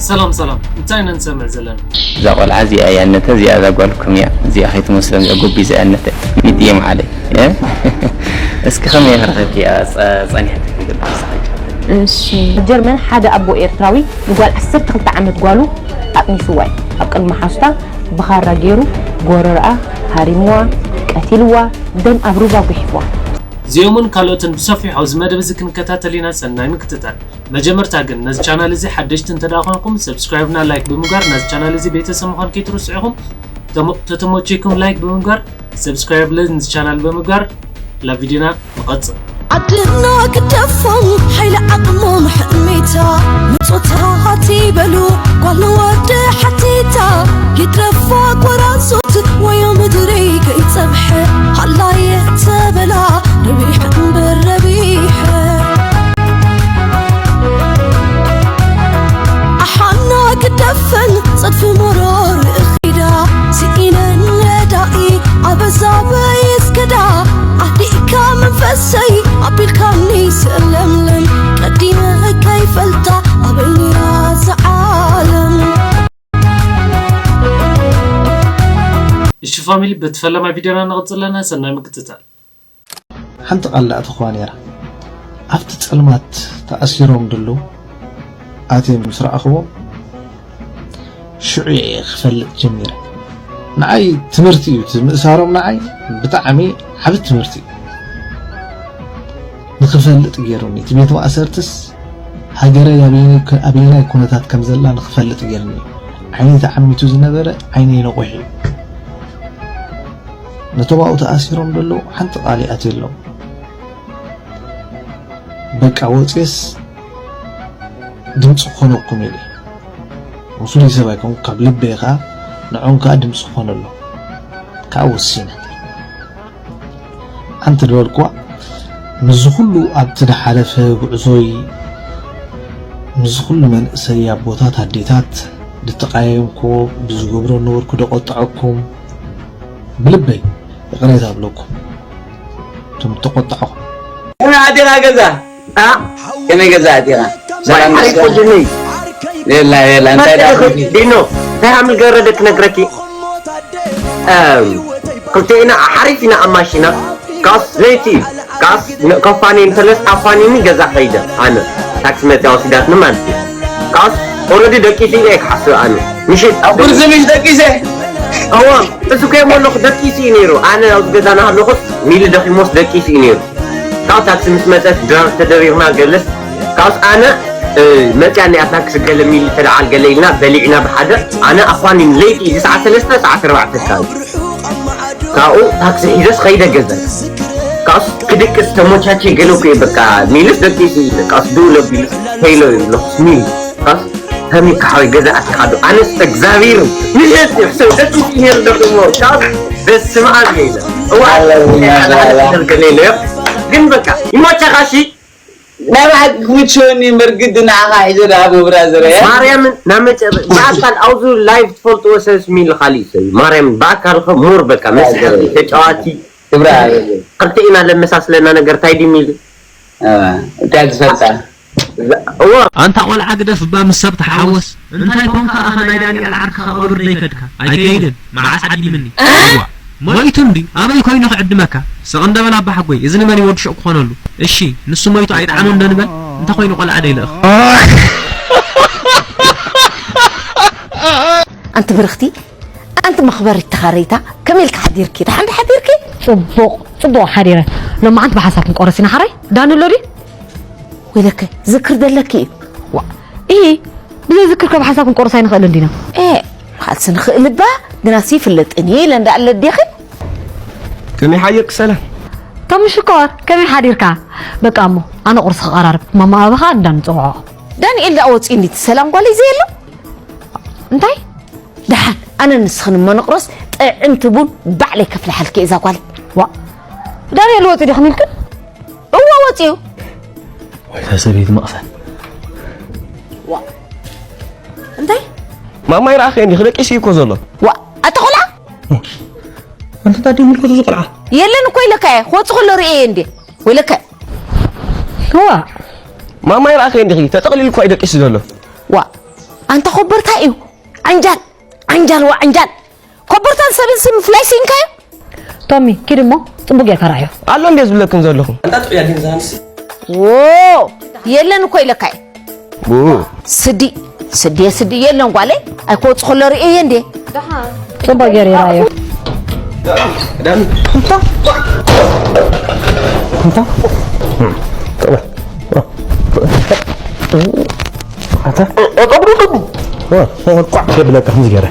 ሰላም ሰላም፣ እንታይ ኢና ንሰምዕ ዘለና? እዛ ቆልዓ እዚኣ እያ እነተ፣ እዚኣ እዛ ጓልኩም እያ፣ እዚኣ ከይትመስሎም እዚኣ ጎቢዛ እያ እነተ። ሚጥየ መዓለይ፣ እ? እስኪ ከመይ ክረኸብኪ እያ ጸ-፣ ጸኒሕትኪ ግዲ ንስኺ ጫፍ። እሺ። ጀርመን ሓደ ኣቦ ኤርትራዊ ንጓል ዓሰርተ ክልተ ዓመት ጓሉ ኣጥኒስዋ እዩ። ኣብ ቅድሚ ሓሱታ ብኻራ ገይሩ ጎረርኣ ሃሪምዋ፣ ቀቲልዋ፣ ደም ኣብ ሩባ ጉሒፍዋ። እዚኦምን ካልኦትን ብሰፊሑ ኣብዚ መደብ እዚ ክንከታተል ኢና፣ ሰናይ ምክትታል። መጀመርታ ግን ነዚ ቻናል እዚ ሓደሽቲ እንተ ደኣ ኾንኩም ሰብስክራይብ እና ላይክ ብምግባር ነዚ ቻናል እዚ ቤተሰብ ምዃን ከይትርስዑ ኢኹም። ተሞ-፣ ተተሞቼኩም ላይክ ብምግባር ሰብስክራይብ ነዚ ቻናል ብምግባር ናብ ቪድዮና ንቐጽል። ዓድና ክደፎም ሓይሊ ዓቕሞም ሕሚታ ምጾታት ይበሉ ጓል ንወዲ ሓቲታ ይድረፋ ጎራዙት ወዮ ምድሪ ከይጸብሐ ሃላይ ተበላ ረቢሕ እምበር ረቢሐ ኣሓና ክደፈን ጸድፊ መሮር እኺዳ ስኢነን ረዳኢ ኣበዛበይ እስከዳ ኣዲእካ መንፈሰይ ኣቢልካኒ ስእለምለም ቀዲመ ከይፈልጣ ኣበይ ነይራ እዛ ዓለም። እሺ ፋሚሊ፣ በቲ ፈለማይ ቪድዮና ንቕጽል ኣለና። ሰናይ ምክትታል። ሓንቲ ቃል ደኣ ትኾዋ ነይራ። ኣብቲ ጸልማት ተኣሲሮም ድለዉ ኣትየ ምስ ረኣኽዎም፣ ሽዑ እየ ክፈልጥ ጀሚረ። ንዓይ ትምህርቲ እዩ፣ እቲ ምእሳሮም ንዓይ ብጣዕሚ ዓቢ ትምህርቲ እዩ። ንኽፈልጥ ገይሩኒ። እቲ ቤት ማእሰርትስ ሃገረይ ኣበየናይ ኩ-፣ ኣበየናይ ኩነታት ከም ዘላ ንኽፈልጥ ገይሩኒ። ዓይነይ ተዓሚቱ ዝነበረ ዓይነይ ነቑሑ እዩ። ነቶም ኣብኡ ተኣሲሮም ዘለዉ ሓንቲ ቃል ይኣትየሎም። በቃ ወፅየስ ድምፂ ክኾነኩም ኢለ። ፍሉይ ሰብ ኣይኮንኩ፣ ካብ ልበይ ከዓ ንዖም ከዓ ድምፂ ክኾነሎም ከዓ ወሲነ። ኣንቲ ዝበልክዋ ምስዚ ኩሉ ኣብቲ ዝሓለፈ ጉዕዞይ ምስዚ ኩሉ መንእሰይ ኣቦታት ኣዴታት ድተቃየምክዎ ብዝገብሮ ነበርኩ ደቆጠዐኩም ብልበይ ይቕሬታ እብለኩም እቶም ተቆጣዕኹም። ከመይ ኣቲኻ ገዛ? ኣ? ከመይ ገዛ ኣቲኻ? ሰላም ሓሪፍ መስገን? ወንድመይ። የላ፣ የላ፣ እንታይ መጥለኺ ዳኣ? ዲኖ፣ እንታይ ሃምል ገረደ ክነግረኪ? እም፣ ክልቴና ሓሪፍ ኢና ኣብ ማሽና። ካስ ለይቲ፣ ካስ ነ-፣ ከፋኒ እንተለስ ኣፋኒኒ ገዛ ከይደ ኣነ። ታክሲ መፅያ ወሲዳትኒ ማለት እዩ። ካስ ኦረዲ ደቂሱ ኢለ እየ ክሓስብ ኣነ። ምሽት ኣብ ብርዚ ምሽ ደቂሰ? እዋ፣ እሱ ከየሞ ኣለኹ ደቂሱ እዩ ነይሩ። ኣነ ኣብዚ ገዛ እናሃለኹስ ሚሊ ደኺሞስ ደቂሱ እዩ ነይሩ። ካብ ታክሲ ምስ መፀት ድራር ተደሪርና ገለስ ካብስ ኣነ፣ እ፣ መፅያ እኒኣ ታክሲ ገለ ሚሊ ተደዓል ገለ ኢልና በሊዕና ብሓደ ኣነ ኣፋኒኒ ለይቲ እዩ ሰዓት ሰለስተ ሰዓት ኣርባዕተ ኣካባቢ። ካብኡ ታክሲ ሒዘስ ኸይደ ገዛ። ካብስ ክድቅስ ተሞቻቼ ገለ እኮ እዩ በቃ ሚልስ ደቂሱ እዩ በቃ ድውል ኣቢሉ ሄሎ ይብሎ ሚል። ካብስ ከመይ ክሓወይ ገዛ ኣቲኻ ዶ? ኣነስ እግዚኣብሔር ምሸት እዩ ሕሰብ ደቂሱ እዩ ነይሩ ደቂሞ። ካብ በስመ ኣብ እየ ኢለ። እዋ፣ ኣለውና ኣላ። ተደርገለ ኢለ። ግን በቃ ይሞቻኻ እሺ። ናይ ብሓቂ ክምችወኒ እምበር ግዲ ንዓኻ ሒዘ ደኣ ብብራዘር እየ። ማርያምን ናብ መጨረ-፣ ብኣካል ኣብዚ ላይቭ ትፈልጥዎ ሰብስ ሚሊ ካሊእ ሰብ እዩ። ማርያምን ብኣካል ኸ ሞር በቃ መስሓቂ፣ ተጫዋቲ። ክብራ ክልተ ኢና ለመሳስለና ነገር ታይ ድዩ ሚሊ? እዋ፣ እንታይ ትፈልጣ? እዋ። ኣንታ ቆልዓ ግደፍ እባ ምስ ሰብ ተሓወስ። እንታይ ኮንካ ኣኸ ናይ ዳንኤል ዓርክኻ ቀብር ዘይከድካ? ኣይከይድን። መዓስ ዓዲምኒ? እዋ። ሞይቱ እንዲ ኣበይ ኮይኑ ክዕድመካ? ስቕ እንደ በል ኣባ ሓጎይ፣ እዚ ንመን እዩ ወዲ ሹቕ ክኾነሉ? እሺ፣ ንሱ ሞይቱ ኣይጥዓሞን ዶ ንበል? እንተ ኮይኑ ቆልዓ ዶ ይልእኽ? ኣንቲ ብርኽቲ፣ ኣንቲ መኽበሪት ተኻረይታ፣ ከመይ ኢልካ ሓዲርኪ? ደሓን ዶ ሓዲርኪ? ጽቡቕ፣ ጽቡቕ ሓዲረ። ሎማዓንቲ ብሓሳብ ክንቆርስ ኢና ሓራይ። ዳኒ ኣሎ ድዩ? ወይለከ፣ ዝክር ደለኪ እዩ። ዋ፣ እሂ፣ ብዘይ ዝክር ከ ብሓሳብ ክንቆርስ ኣይንኽእልን ዲና? ኤ፣ ካልሲ ንኽእል እባ፣ ግናሲ ይፍለጥን እዩ ኢለ እንዳ ኣለ ዲኺ? ከመይ ሓየርክ ሰላም? ቶም ሽኮር፣ ከመይ ሓዲርካ? በቃ እሞ፣ ኣነ ቁርሲ ክቐራርብ፣ ማማ ኣበኻ እንዳ ንጽውዖ። ዳንኤል ደኣ ወጺኡ እንዲ እቲ ሰላም ጓለይ ዘየሎ? እንታይ? ደሓን፣ ኣነ ንስኽን እሞ ንቑረስ፣ ጥዕምቲ ቡን ባዕለይ ከፍልሓልኪ እዛ ጓል። ዋ፣ ዳንኤል ወጺኡ ዲኹም ኢልክን? እወ ወፂኡ። ወይ እዛ ሰበይቲ መቕሰን። ዋ። እንታይ? ማማ ይረኣኸ እንዲኽ ደቂሱ እዩ እኮ ዘሎ። ዋ፣ ኣታ ቆልዓ። ኣንተ ታዲያ ምልከቱ እዚ ቆልዓ። የለን እኮ ኢለካ እየ። ክወፅእ ከሎ ርእየ እንዴ። ወይለካ። ዋ። ማማ ይረኣኸ እንዲኽ ተጠቕሊሉ እኮ እዩ ደቂሱ ዘሎ። ዋ። ኣንታ ኮበርታ እዩ። ዓንጃል፣ ዓንጃል፣ ዋ ዓንጃል። ኮበርታን ሰብን ስም ፍላይ ስኢንካዮ? ቶሚ፣ ኪድ እሞ ጽቡቅ ጌርካ ርኣዮ። ኣሎ እንዴ ዝብለክን ዘለኹ? ኣንታ ጥዑይ ኣዲን ዝሃንስ። ዎ፣ የለን እኮ ኢለካ እየ። ዎ። ስዲ፣ ስዲ፣ ስዲ የለን ጓለይ። ኣይኮ ጽኸሎ ርእየ እንዴ? ጽቡቅ ጌር ይርኣዮ። ዳን። እንታ። እንታ። ኣታ። ዋ፣ ዋ፣ ቋዕ ከይብለካ ከምዚ ገይረ።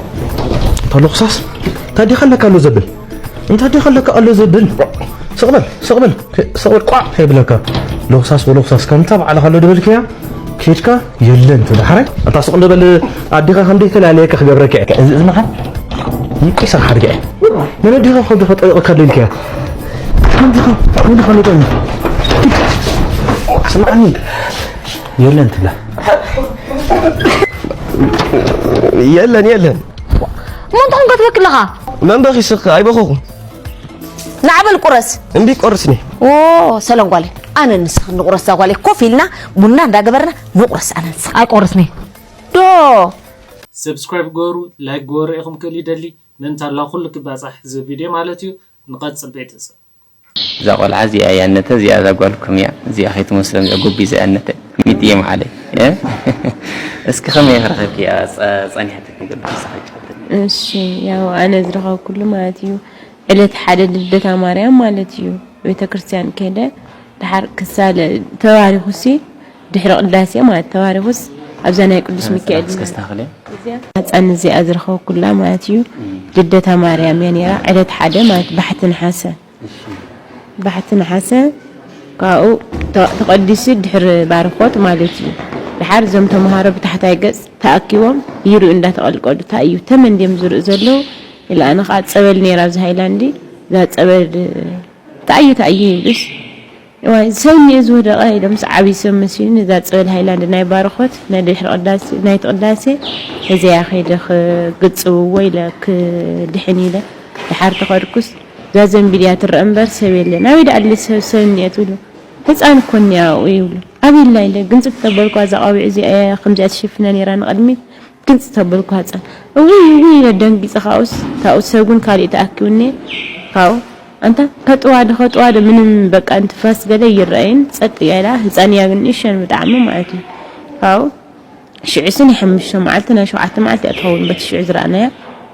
ተለኩሳስ፣ እንታይ ዲኻ ኣለካ ኣሎ ዘብል? እንታይ ዲኻ ኣለካ ኣሎ ዘብል? ስቕ በል፣ ስቕ በል፣ ስቕ በል፣ ቋዕ ከይብለካ። ለኩሳስ ወለኩሳስ ከምታ ባዕልኻ ኣሎ ድበልክያ፣ ኬድካ የለን ትብል። ሓራይ፣ ኣንታ ስቕ እንደ በል፣ ኣዲኻ ከም ዘይተላለየካ ክገብረካ እየ። እዚ፣ እዚ መኻን፣ ይቂሰር ሓድጋ እየ። መን ኣዲኻ ከብዲ ከጠብቐካ ደልክያ? መን ዲኻ፣ መን ዲኻ ኣሎ ጠብኒ? ስምዓኒ፣ የለን ትብላ። የለን፣ የለን። እሞ እንታይ ኮንካ ትበኪ ኣለኻ? መን በኺ ስኽ? ኣይበኸኹ። ንዓበል ቁረስ። እምቢ ቆርስኒ። ዎ፣ ሰለንጓለ። ኣነ ንስኽ ንቁረስ ዛ ጓለ ኮፍ ኢልና ቡና እንዳገበርና ንቁረስ ኣነ ንስኽ። ኣይቆርስኒ። ዶ። ሰብስክራይብ ግበሩ፣ ላይክ ግበሩ ኢኹም ክእል ይደሊ። ምእንታላ ኩሉ ክባጻሕ እዚ ቪድዮ ማለት እዩ። ንቐጽል ቤተሰብ። እዛ ቆልዓ እዚኣ እያ ነተ፣ እዚኣ እዛ ጓልኩም እያ፣ እዚኣ ከይትመስሎም እዚኣ ጎቢ እዚኣ ነተ። ሚጥየ መዓለይ፣ እ? እስኪ ከመይ ረኺብክያ? ጸ-፣ ጸኒሓትኪ ገለ እስኺ ጫውተኒ። እሺ፣ ያው ኣነ ዝረኸብኩሉ ማለት እዩ፣ ዕለት ሓደ ልደታ ማርያም ማለት እዩ፣ ቤተክርስትያን ከይደ፣ ደሓር ክሳለ ተባሪኹሲ፣ ድሕሪ ቅዳሴ ማለት ተባሪኹስ፣ ኣብዛ ናይ ቅዱስ ሚካኤል እስከ ኣስተኻኽለ። እዚኣ ህፃን እዚኣ ዝረኸብኩላ ማለት እዩ፣ ልደታ ማርያም እያ ነይራ፣ ዕለት ሓደ ማለት ባሕቲ ነሓሰ። ባሕቲ ነሓሰ ካብኡ ተ-፣ ተቐዲሱ ድሕሪ ባርኾት ማለት እዩ። ደሓር እዞም ተምሃሮ ብታሕታይ ገጽ ተኣኪቦም ይርእዩ እንዳተቐልቀሉ፣ "ታይ እዩ? ተመን ድዮም ዝርእዩ ዘለዉ?" ኢለ ኣነ ኸዓ ጸበል ነይራ ኣብዚ ሃይላንዲ፣ እዛ ጸበል ተኣዩ ተኣዩ ይብልስ። እዋይ፣ ሰብ እኒኦ ዝወደቐ ኢሎም ምስ ዓብዪ ሰብ መሲሉኒ፣ እዛ ጸበል ሃይላንድ ናይ ባርኾት ናይ ድሕሪ ቅዳሴ፣ ናይቲ ቅዳሴ ሒዘያ ከይደ ክግጽብዎ ኢለ ክድሕን ኢለ ደሓር ተኸድኩስ፣ እዛ ዘንቢል እያ ትረአ እምበር ሰብ የለን። ኣበይ ደኣ ኣለ ሰብ፣ ሰብ እኒኦ ትብሉ? ህፃን እኮ እኒኣ ኣብኡ ይብሉ። ኣበይ ኣላ ኢለ ግንጽብ ተበልኳ፣ እዛ ቆቢዕ እዚኣ እያ ከምዚኣ ትሽፍና ነይራ ንቕድሚት። ግልጽ ተበልኩ ሃፀን። እውይ፣ እውይ ኢለ ደንጊጸ፣ ካብኡስ፣ ካብኡ ሰብ እውን ካሊእ ተኣኪቡኒ። ካብኡ፣ ኣንታ፣ ከጥዋ ዶ፣ ከጥዋ ዶ፣ ምንም በቃ እንትፋስ ገለ ይረኣይን፣ ጸጥ እያ ኢላ፣ ህፃን እያ ግን ንእሸን ብጣዕሚ ማለት እዩ። ካብኡ፣ ሽዑ ስኒ ሓሙሽተ መዓልቲ፣ ናይ ሸውዓተ መዓልቲ እያ ትኸውን በቲ ሽዑ ዝረኣናያ።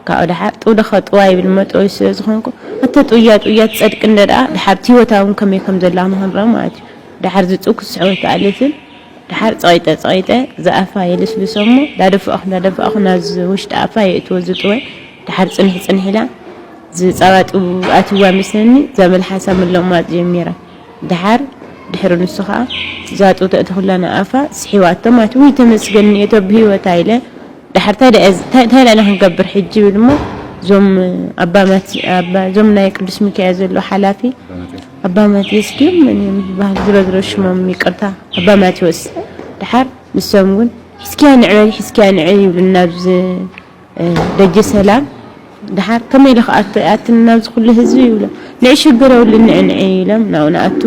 ካብኡ ደሓር፣ ጥው ዶ ከጥዋ ይብል መጥወይ ስለ ዝኾንኩ፣ ኣተ ጥውያ፣ ጥውያ ትጸድቂ እንደ ደኣ፣ ደሓር እቲ ህይወታ እውን ከመይ ከም ዘላ ንኽንረኣ ማለት እዩ። ደሓር ዝጽው ክስሕወት ኣልትን፣ ደሓር ጸቒጠ ጸቒጠ ዝኣፋ የልስልሶ እሞ፣ እንዳደፋእኹ እንዳደፋእኹ ናብዚ ውሽጢ ኣፋ የእትዎ ዝጥወ። ደሓር ጽንሕ ጽንሕ ኢላ ዝጸባጡ ኣትዋ መስለኒ፣ እዛ መልሓሳ ምልቕማጥ ጀሚራ። ደሓር ድሕሪ ንሱ ኸኣ እዛ ጥው ተእቲ ኩላ ንኣፋ ስሒባቶ ማለት፣ ውይ ተመስገን እኒኦቶ ብህይወታ ኢለ። ደሓር ታይ ደኣ፣ ታይ፣ ታይ ደኣ ክንገብር ሕጂ ይብል እሞ፣ እዞም ኣባ ማት-፣ ኣባ፣ እዞም ናይ ቅዱስ ሚካኤል ዘሎ ሓላፊ ኣባ ማቴዎስ ድዮም መን እዮም ዝበሃል? ዝሮ ዝሮ ሽሞም ይቅርታ፣ ኣባ ማቴዎስ። ደሓር ንሶም እውን፣ "ሕዝኪያ ንዕበይ፣ ሕዝኪያ ንዕበይ" ይብሉና ኣብዚ፣ እ፣ ደጀ ሰላም። ደሓር፣ "ከመይ ኢለ ክኣቱ፣ ኣትን ናብዚ ኩሉ ህዝቢ?" ይብሎም። "ንዒ ሽግር የብሉን፣ ንዒ፣ ንዒ" ኢሎም ናብኡ ንኣቱ።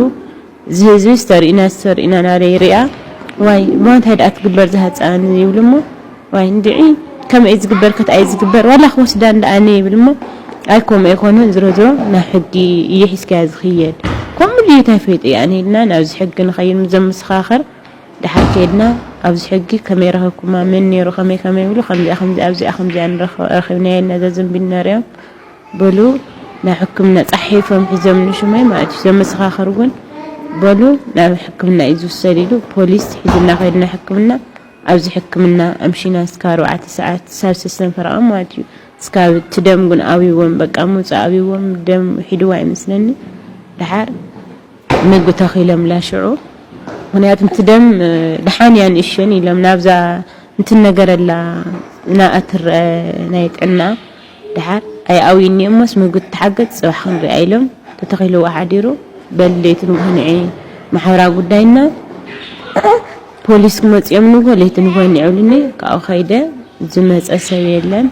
እዚ ህዝቢ ዝተርእዩና ዝተርእዩና ናበይ ይሪኣ፣ "ዋይ፣ እሞ እንታይ ደኣ ትግበር እዛ ህፃን?" ይብሉ እሞ፣ "ዋይ፣ እንድዒ፣ ከመይ እዩ ዝግበር፣ ከትኣይ ዝግበር፣ ዋላ ክወስዳ እንዳ ኣነ" ይብል እሞ፣ "ኣይ፣ ከምኡ ኣይኮነን፣ ዝሮ ዝሮ ናብ ሕጊ እዩ ሒዝካያ ዝኽየድ። ከምኡ ድዩ፣ እንታይ ፈይጡ እዩ ኣነ?" ኢልና ናብዚ ሕጊ ንኸይድ ምስ ዘመሰኻኽር፣ ደሓር ከይድና ኣብዚ ሕጊ ከመይ ረኸብኩማ፣ መን ነይሩ፣ ከመይ ከመይ ይብሉ፣ ከምዚኣ፣ ከምዚኣ፣ ኣብዚኣ፣ ከምዚኣ ንረኸ-፣ ረኺብናዮ ኢልና ዘዘንቢልና ሪኦም፣ በሉ ናብ ሕክምና ጸሓሒፎም ሒዞም ንሹመይ ማለት እዩ። ዘመሰኻኽር እውን በሉ ናብ ሕክምና እዩ ዝውሰድ ኢሉ ፖሊስ ሒዝና ከይድና ሕክምና። ኣብዚ ሕክምና ኣምሺና እስካብ ኣርባዕተ ሰዓት ሳብ ሰሰን ፈረቓ ማለት እዩ። እስካብ እቲ ደም ግን ኣብዎም በቃ ምውጻእ ኣብዎም ደም ሒድዋ ይመስለኒ። ደሓር ምግቢ ተኺሎምላ ሽዑ። ምኽንያቱ እቲ ደም፣ እ፣ ደሓን እያ ንእሽን ኢሎም ናብዛ እንትነገረላ ናኣ ትረአ ናይ ጥዕና ደሓር ኣይኣውይኒ እሞስ ምግቢ ትሓገዝ ጽባሕ ክንሪኣ ኢሎም ተተኺልዋ ሓዲሩ። በል ለይቲ ንግሆ ንዒ ማሕበራዊ ጉዳይና ፖሊስ ክመጽኦም ንግሆ ለይቲ ንግሆ ንዒ ብሉኒ። ካብኡ ከይደ ዝመጸ ሰብ የለን።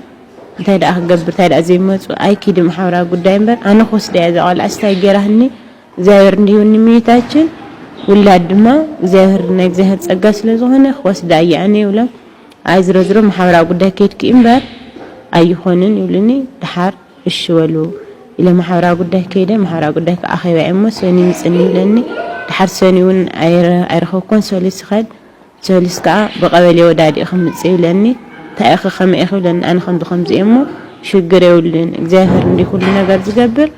እንታይ ደኣ ክገብር፣ እንታይ ደኣ ዘይመጹ፣ ኣይኪድም ሓውራ ጉዳይ እምበር፣ ኣነ ክወስዳ እየ እዛ ቆልዓ፣ ስታይ ገይራህኒ፣ እግዚኣብሔር እንዲሁኒ ምኒታችን፣ ውላድ ድማ እግዚኣብሔር፣ ናይ እግዚኣብሔር ጸጋ ስለ ዝኾነ ክወስዳ እየ ኣነ ይብሎም። ኣይ ዝሮ ዝሮ ማሕበራዊ ጉዳይ ከይድኪ እምበር ኣይኾንን ይብሉኒ። ድሓር እሺ በሉ ኢለ ማሕበራዊ ጉዳይ ከይደ፣ ማሕበራዊ ጉዳይ ከዓ ኣኼባ እየ እሞ ሰኒ ምፅኒ ይብለኒ። ድሓር ሰኒ እውን ኣይረ- ኣይረኸብኩን። ሰሉስ ይኸድ፣ ሰሉስ ከዓ ብቐበሌ ወዳዲኡ ክምፅእ ይብለኒ። እንታይ ኢኺ ከመይ ኢኺ ይብለኒ። ኣነ ከምዚ ከምዚ እየ እሞ ሽግር የብሉን፣ እግዚኣብሔር እንዲ ኩሉ ነገር ዝገብር።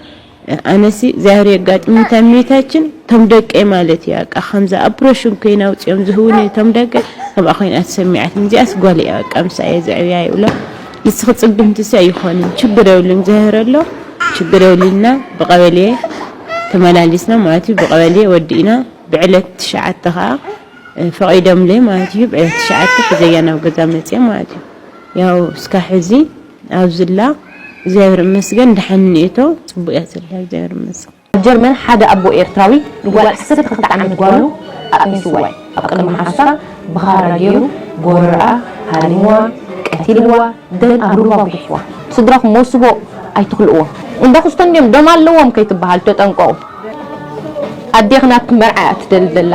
ኣነሲ እግዚኣብሔር የጋጥም። እንታይ እምነታችን ቶም ደቀይ ማለት እዩ። በቃ ከምዛ ኦፕሬሽን ኮይና ውፅኦም ዝህቡኒ ቶም ደቀይ ከምኣ ኮይና ተሰሚዓትኒ። እዚኣስ ጓል እያ፣ በቃ ምሳኣ እየ ዘዕብያ ይብሎ። ንስኺ ፅግምቲ ሲ ኣይኾንን፣ ችግር የብሉን፣ እግዚኣብሔር ኣሎ፣ ችግር የብሉና። ብቐበሌ ተመላሊስና ማለት እዩ። ብቐበሌ ወዲእና ብዕለት ትሽዓተ ከዓ ፈቒዶምለይ ማለት እዩ። ብዕለት ትሽዓተ ሒዘያ ናብ ገዛ መፅየ ማለት እዩ። ያው እስካ ሕዚ ኣብዝላ እግዚኣብሔር እመስገን፣ ደሓን እኒኤቶ፣ ፅቡቅ እያ ዘላ፣ እግዚኣብሔር እመስገን። ኣብ ጀርመን ሓደ ኣቦ ኤርትራዊ ንጓል ዓሰርተ ክልተ ዓመት ጓሉ ኣቅኒስዋ እዩ። ኣብ ቅድሚ ሓሱታ ብኻራ ገይሩ ጎረርኣ ሃሪምዋ፣ ቀቲልዋ፣ ደም ኣብ ሩባ ጉሒፍዋ። ስድራኹም መውስቦ ኣይትኽልእዎ። እንዳ ኩስቶ እንድዮም ደም ኣለዎም ከይትበሃል ተጠንቀቑ። ኣዴኺ ናትኪ መርዓ እያ ትደሊ ደላ፣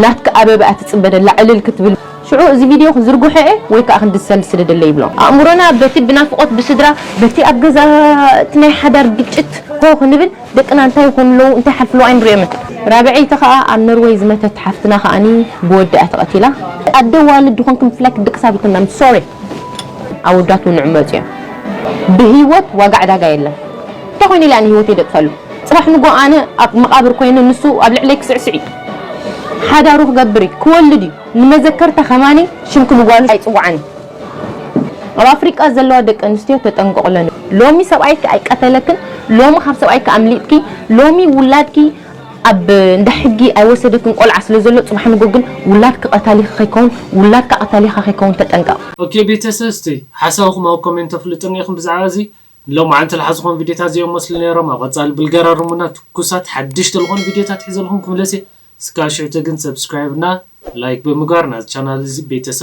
ናትኪ ኣበባ እያ ትጽበ ደላ ዕልል ክትብል። ሽዑ እዚ ቪድዮ ክዝርግሖ እየ ወይ ከኣ ክንዲ ሰልስለ ደለ ይብሎም። ኣእምሮና በቲ ብናፍቖት ብስድራ፣ በቲ ኣብ ገዛ እቲ ናይ ሓዳር ግጭት ኮ ክንብል ደቅና እንታይ ይኾኑ ኣለዉ እንታይ ሓልፍለዉ ኣይንርእዮምን። ራብዐይቲ ከኣ ኣብ ኖርወይ ዝመተት ሓፍትና ከኣኒ ብወዲ እያ ተቐቲላ። ኣደ ዋልድ ዝኾንኪ ምፍላይ ክድቅስ ኣብ ይትናም ሶሪ። ኣወዳት እውን ንዕመፁ እዮም። ብህይወት ዋጋ ዕዳጋ የለን። እንታይ ኮይኑ ኢለ ኣነ ህይወተይ ደጥፈሉ? ፅባሕ ንጎ ኣነ ኣብ መቓብር ኮይኑ ንሱ ኣብ ልዕለይ ክስዕስዕ እዩ። ሓዳሩ ክገብር እዩ፣ ክወልድ እዩ። ንመዘከርታ ከማኒ ሽምኪ ንጓሉ ኣይፅውዓን እዩ። ኣብ ኣፍሪቃ ዘለዋ ደቂ ኣንስትዮ ተጠንቀቑለን። ሎሚ ሰብኣይኪ ኣይቀተለክን፣ ሎሚ ካብ ሰብኣይኪ ኣምሊጥኪ፣ ሎሚ ውላድኪ ኣብ እንዳ ሕጊ ኣይወሰደክን ቆልዓ ስለ ዘሎ ፅባሕ ንጎ ግን ውላድኪ ቀታሊኺ ከይከውን፣ ውላድካ ቀታሊኻ ከይከውን ተጠንቀቕ። ኦኬ ቤተሰብ እስቲ ሓሳብኩም ኣብ ኮሜንት ተፍልጡኒ ኢኹም ብዛዕባ እዚ። ሎማዓንቲ ዝሓዝኹም ቪድዮታት እዚኦም መስሉ ነይሮም። ኣብ ቀፃሊ ብልገራርሙና ትኩሳት ሓድሽቲ ዝኾኑ ቪድዮታት ሒዘልኩም ክምለስ እየ። እስካብ ሽዑ ግን ሰብስክራይብ እና ላይክ ብምግባር ናዚ ቻናል እዚ ቤተሰብ